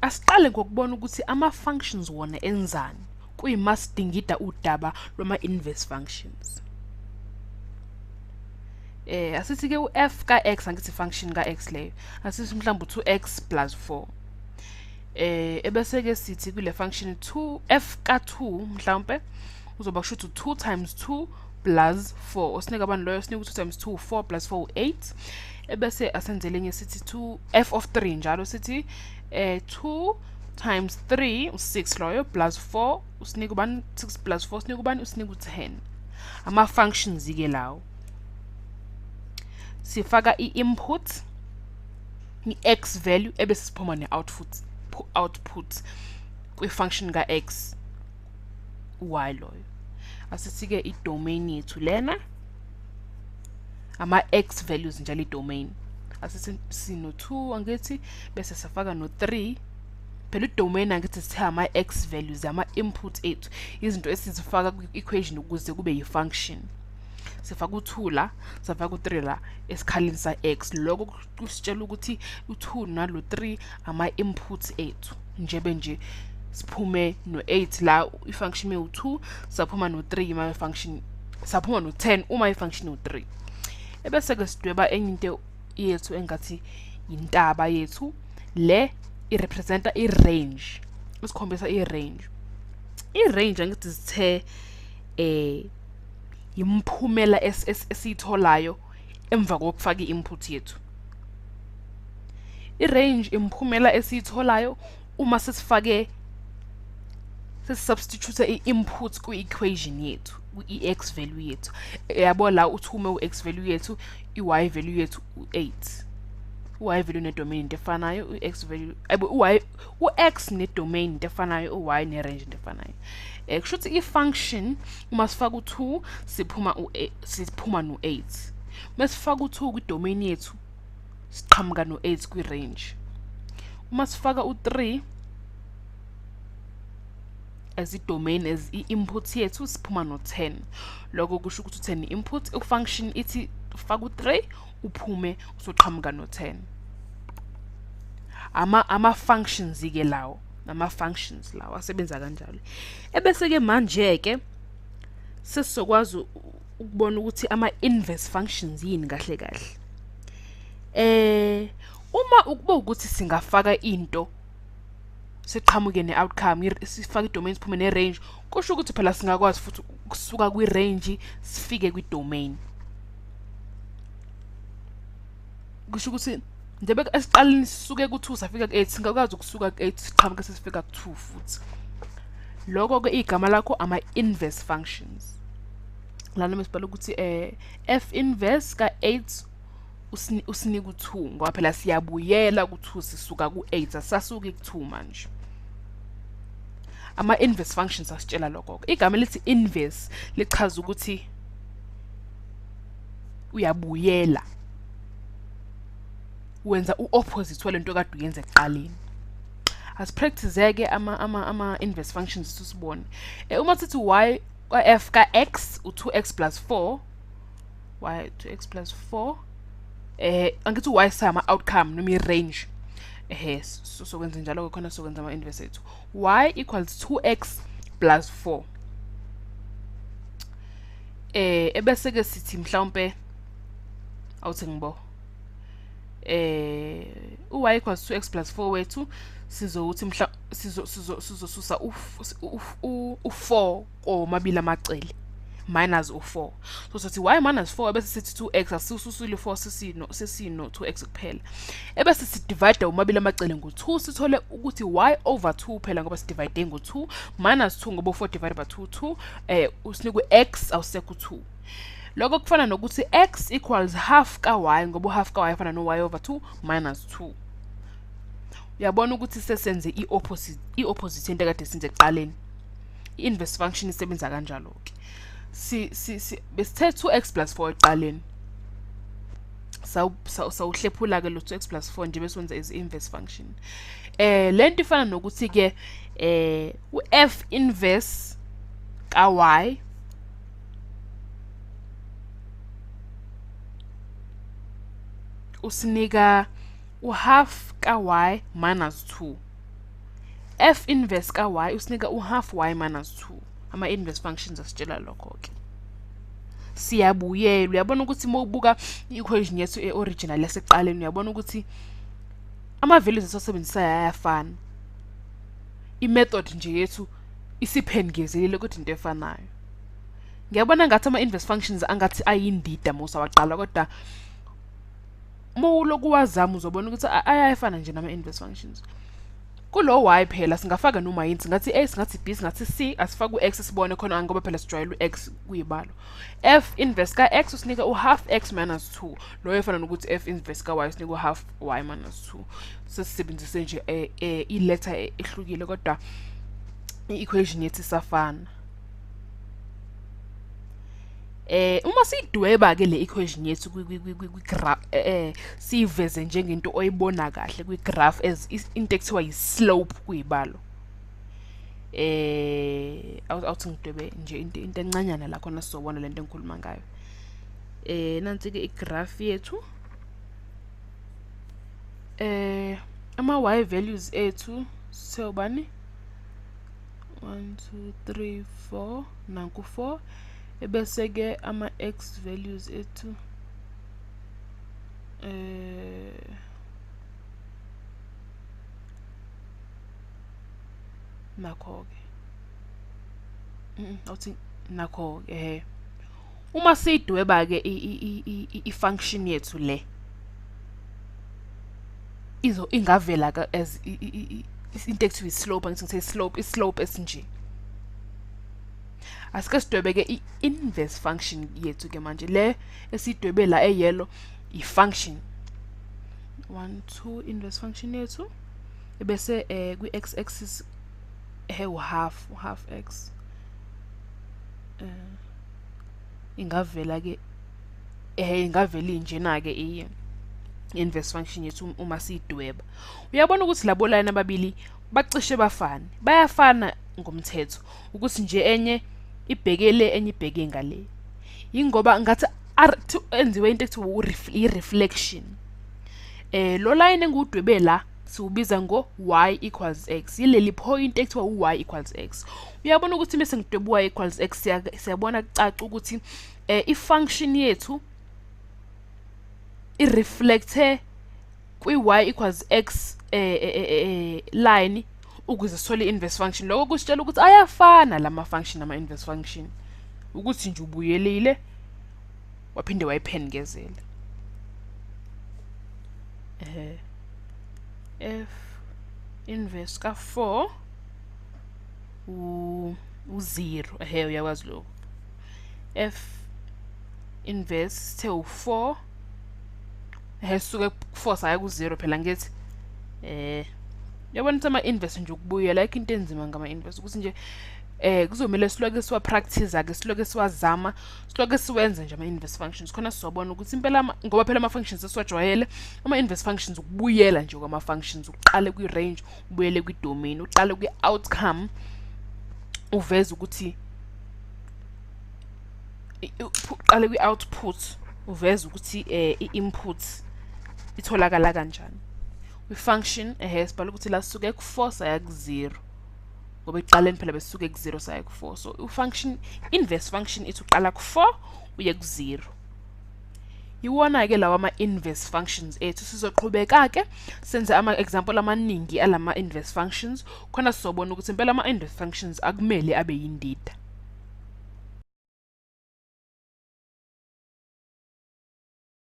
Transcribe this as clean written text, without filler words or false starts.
Asiqale ngokubona ukuthi ama-functions wona enzani kuyima sidingida udaba lwama-inverse functions. Asithi ke u-f ka-x, angithi function ka-x leyo, asithi mhlawumbe u-2x plus 4. Ebese ke sithi kule function 2 f ka-2 mhlawumbe uzoba kusho ukuthi 2 times 2 plus 4. Usinika bani loyo? Usinika u-2 times 2 4 plus 4 8. Ebese asenzele enye sithi 2 f of 3 njalo sithi 2 times 3 u6 loyo plus 4 usinika ubani? 6 plus 4 usinika ubani? Usinika u10. Ama functions ke lawo. Sifaka i-input, i-x value, ebese siphuma ne-output kwi-function ka-x y loyo. Asithi-ke i-domain yethu lena, ama-x values njalo i-domain. Asithi sino-2 angithi, bese sifaka no-3. Phela i-domain angithi sithe ama-x values, ama-input ethu, izinto esizifaka kwi-equation ukuze kube yi-function. Sifaka u-2 la, sifaka u-3 la esikhaleni sa-x. Lokho kusitshela ukuthi u-2 nalo 3 ama-inputs ethu. Njebe nje siphume no-8 la i-function ewu-2, saphuma no-3 uma i-function, saphuma no-10 uma i-function ewu-3. Ebese-ke sidweba enye into yethu engathi yintaba yethu. Le i-representa i-range, isikhombisa i-range. I-range angithi sithe imiphumela esiyitholayo emva kokufaka i-input yethu. I-range imiphumela esiyitholayo uma sesifake, sesubstitute i-input kwi-equation yethu, kwi-x value yethu. Yabo la uthume u-x value yethu, i-y value yethu u-8. U-y value ne-domain into efanayo, u-x value, u-y, u-x ne-domain into efanayo, u-y ne-range into efanayo. Kusho ukuthi i-function uma sifaka u-2 siphuma siphuma no-8. Uma sifaka u-2 kwi-domain yethu siqhamuka no-8 kwi-range. Uma sifaka u-3 as i-domain, as i-input yethu, siphuma no-10. Lokho kusho ukuthi u-10 i-input, i-function ithi faka u-3 uphume usuqhamuka no-10. Ama functions ke lawo, ama functions lawo asebenza kanjalo. Ebese ke manje ke sesizokwazi ukubona ukuthi ama inverse functions yini kahle kahle. Uma ukuba ukuthi singafaka into siqhamuke ne-outcome, sifake i-domain siphume ne-range, kusho ukuthi phela singakwazi futhi ukusuka kwi-range sifike kwi-domain. Kusho ukuthi njengoba esiqaleni sisuke ku-2 safika ku-8, singakwazi ukusuka ku-8 siqhamuke sesifika ku-2 futhi. Lokho ke igama lakho ama-inverse functions. Lana mesibhala ukuthi f inverse ka-8 usinika u-2, ngoba phela siyabuyela ku-2 sisuka ku-8, asasuki ku-2 manje. Ama-inverse functions asitshela lokho. Igama elithi inverse lichaza ukuthi uyabuyela, wenza u-opposite walento kade uyenza ekuqaleni. Asipractice-ke ama inverse functions sisibone. Uma sithi y ka f ka x u2x plus 4, y 2x plus 4, angithi y sama outcome noma i-range. Sokwenza njalo khona, sokwenza ama inverse ethu. Y equals 2x plus 4. Ebese ke sithi mhlawumbe awuthi ngibo u-y equals 2x plus 4 wethu sizokuthi mhla sizosusa u-4 komabili amacele minus u-4. So sithi y minus 4 ebese sithi 2x, asisusile u-4, sesino 2x kuphela. Ebese sidivide omabili amacele ngo-2, sithole ukuthi y over 2 phela ngoba sidivide ngo-2 minus 2 ngoba 4 divided by 2 2, usinikwe x awusekho 2. Lokho kufana nokuthi x equals half ka y ngoba half ka y ifana no y over 2 minus 2. Uyabona ukuthi sesenze i-opposite into ekade senze ekuqaleni. I-inverse function isebenza kanjalo ke. Besithe 2x plus 4 ekuqaleni. Sawuhlephula ke lo 2x plus 4 nje bese wenza i-inverse function. Lento ifana nokuthi ke u-f inverse ka y usinika u-half ka-y minus 2. F inverse ka-y usinika u-half y minus 2. Ama-inverse functions asitshela lokho-ke. Siyabuyela, uyabona ukuthi uma ubuka i-equation yethu e-original yasekuqaleni, uyabona ukuthi ama-values esiwasebenzisayo ayafana. I-method nje yethu isiphengezelile kodwa into efanayo. Ngiyabona ngathi ama-inverse functions angathi ayindida uma usawaqala, kodwa uma ulokhu wazama uzobona ukuthi ayafana nje nama-inverse functions. Kulo y phela singafaka noma yini, singathi a, singathi b, singathi c, asifake u-x sibone khona ngoba phela sijwayele u-x kuyibalo. F inverse ka-x usinika u-half x minus 2. Loyo efana nokuthi f inverse ka-y usinika u-half y minus 2. Sesisebenzise nje i-letter ehlukile kodwa i-equation yethu isafana. Uma siyidweba ke le equation yethu kwi-graph, siyiveze njengento oyibona kahle kwi-graph as into ekuthiwa yi-slope kuyibalo. Awuthi ngidwebe nje into encanyana la khona sizobona lento engikhuluma ngayo. Nansi ke i-graph yethu. Ama y values ethu sewubani? 1 2 3 4 nanku 4. Ebese ke ama x values ethu nakho ke awuthi nakho ke. Uma siyidweba ke i function yethu le izo ingavela ka as into ekuthiwa i-slope, angithi ngithe slope, i-slope esinje. Asike sidwebe ke i-inverse function yethu ke manje, le esiyidwebe la e-yellow i-function 1 2 inverse function yethu, ebese kwi-x axis u-half x ingavela ke ingavela injena ke i-inverse function yethu uma siyidweba. Uyabona ukuthi labo line ababili bacishe bafane, bayafana ngomthetho ukuthi nje enye ibhekele enye ibheke ngale, ingoba ngathi enziwe into ekuthiwa i-reflection. Lo line engiwudwebe la siwubiza ngo y equals x, yileli point ekuthiwa u-y equals x. Uyabona ukuthi mase ngidweba u-y equals x siyabona kucaca ukuthi i-function yethu i-reflecte kwi-y equals x line ukuze sithole i-inverse function. Lokho kusitshela ukuthi ayafana lama function ama inverse function, ukuthi nje ubuyelile waphinde wayiphendikezela. F inverse ka-4 u-0, uyakwazi lokho. F inverse sithe u-4, sisuke ku-4 saya ku-0 phela ngithi. Uyabona ukuthi ama-inverse nje ukubuyela, ayikho into enzima ngama-inverse, ukuthi nje kuzomele siloke siwa practice ke, siloke siwazama, siloke siwenze nje ama-inverse functions khona sizobona ukuthi impela ngoba phela ama-functions esiwajwayele, ama-inverse functions ukubuyela nje kwama-functions, uqale kwi-range ubuyele kwi-domain, uqale kwi-outcome uveze ukuthi uqale kwi-output uveze ukuthi i-input itholakala kanjani. Kwi-function sibhala ukuthi la sisuke ku-4 saya ku-0, ngoba ekuqaleni phela besisuke ku-0 saya ku-4. So i-function inverse function ithi uqala ku-4 uye ku-0. Iwona-ke lawa ama-inverse functions ethu. Sizoqhubeka-ke senze ama-example amaningi alama-inverse functions khona sizobona ukuthi impela ama-inverse functions akumele abe yindida.